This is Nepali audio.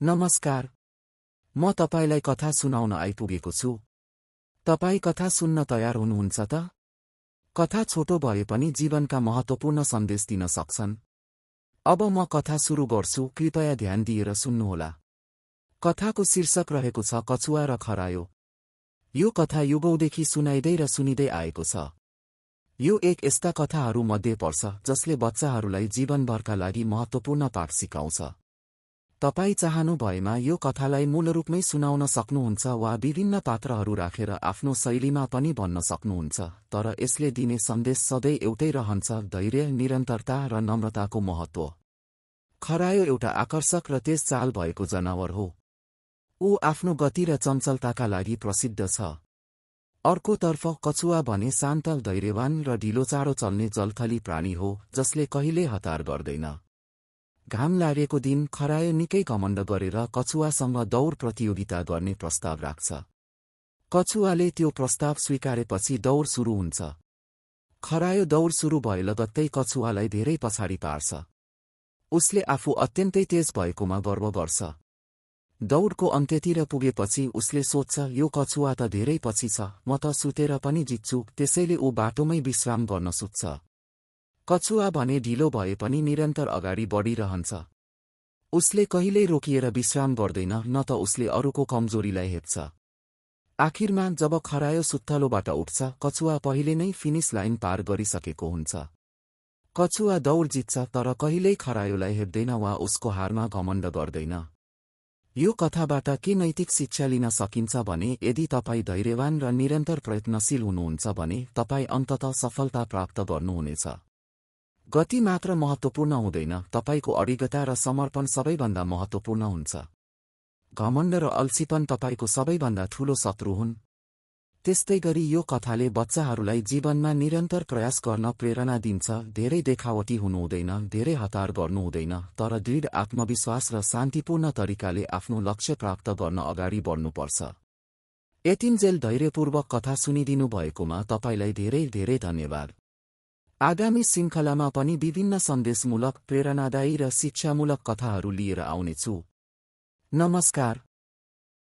नमस्कार, म तपाईलाई कथा सुनाउन आइपुगेको छु। तपाई कथा सुन्न तयार हुनुहुन्छ त? कथा छोटो भए पनि जीवनका महत्त्वपूर्ण सन्देश दिन सक्छन्। अब म कथा सुरु गर्छु, कृपया ध्यान दिएर सुन्नुहोला। कथाको शीर्षक रहेको छ कछुवा र खरायो। यो कथा युगौँदेखि सुनाइँदै र सुनिँदै आएको छ। यो एक यस्ता कथाहरू मध्ये पर्छ जसले बच्चाहरूलाई जीवनभरका लागि महत्त्वपूर्ण पाठ सिकाउँछ। तपाई चाहनु भएमा यो कथालाई मूल रूपमै सुनाउन सक्नुहुन्छ वा विभिन्न पात्रहरू राखेर आफ्नो शैलीमा पनि भन्न सक्नुहुन्छ, तर यसले दिने सन्देश सधैँ एउटै रहन्छ: धैर्य, निरन्तरता र नम्रताको महत्त्व। खरायो एउटा आकर्षक र तेज चाल भएको जनावर हो। ऊ आफ्नो गति र चञ्चलताका लागि प्रसिद्ध छ। अर्कोतर्फ कछुवा भने शान्त, धैर्यवान र ढिलो चाँडो चल्ने जलथली प्राणी हो जसले कहिल्यै हतार गर्दैन। घाम लागेको दिन खरायो निकै घमण्ड गरेर कछुवासँग दौड प्रतियोगिता गर्ने प्रस्ताव राख्छ। कछुवाले त्यो प्रस्ताव स्वीकारेपछि दौड सुरु हुन्छ। खरायो दौड सुरु भए लगत्तै कछुवालाई धेरै पछाडि पार्छ। उसले आफू अत्यन्तै तेज भएकोमा गर्व गर्छ। दौडको अन्त्यतिर पुगेपछि उसले सोच्छ, यो कछुवा त धेरै पछि छ, म त सुतेर पनि जित्छु, त्यसैले ऊ बाटोमै विश्राम गर्न सुत्छ। कछुवा भने ढिलो भए पनि निरन्तर अगाडि बढिरहन्छ। उसले कहिल्यै रोकिएर विश्राम गर्दैन, न त उसले अरूको कमजोरीलाई हेप्छ। आखिरमा जब खरायो सुत्थलोबाट उठ्छ, कछुवा पहिले नै फिनिस लाइन पार गरिसकेको हुन्छ। कछुवा दौड जित्छ, तर कहिल्यै खरायोलाई हेप्दैन वा उसको हारमा घमण्ड गर्दैन। यो कथाबाट के नैतिक शिक्षा लिन सकिन्छ भने, यदि तपाई धैर्यवान र निरन्तर प्रयत्नशील हुनुहुन्छ भने तपाई अन्ततः सफलता प्राप्त गर्नुहुनेछ। गति मात्र महत्त्वपूर्ण हुँदैन, तपाईको अडिगता र समर्पण सबैभन्दा महत्त्वपूर्ण हुन्छ। घमण्ड र अल्छीपन तपाईको सबैभन्दा ठूलो शत्रु हुन्। त्यस्तै गरी यो कथाले बच्चाहरूलाई जीवनमा निरन्तर प्रयास गर्न प्रेरणा दिन्छ। धेरै देखावटी हुनु हुँदैन, धेरै हतार गर्नु हुँदैन, तर दृढ आत्मविश्वास र शान्तिपूर्ण तरिकाले आफ्नो लक्ष्य प्राप्त गर्न अगाडि बढ्नुपर्छ। यतिन्जेल धैर्यपूर्वक कथा सुनिदिनु भएकोमा तपाईलाई धेरै धेरै धन्यवाद। आगामी श्रृङ्खलामा पनि विभिन्न सन्देशमूलक, प्रेरणादायी र शिक्षामूलक कथाहरू लिएर आउनेछु। नमस्कार।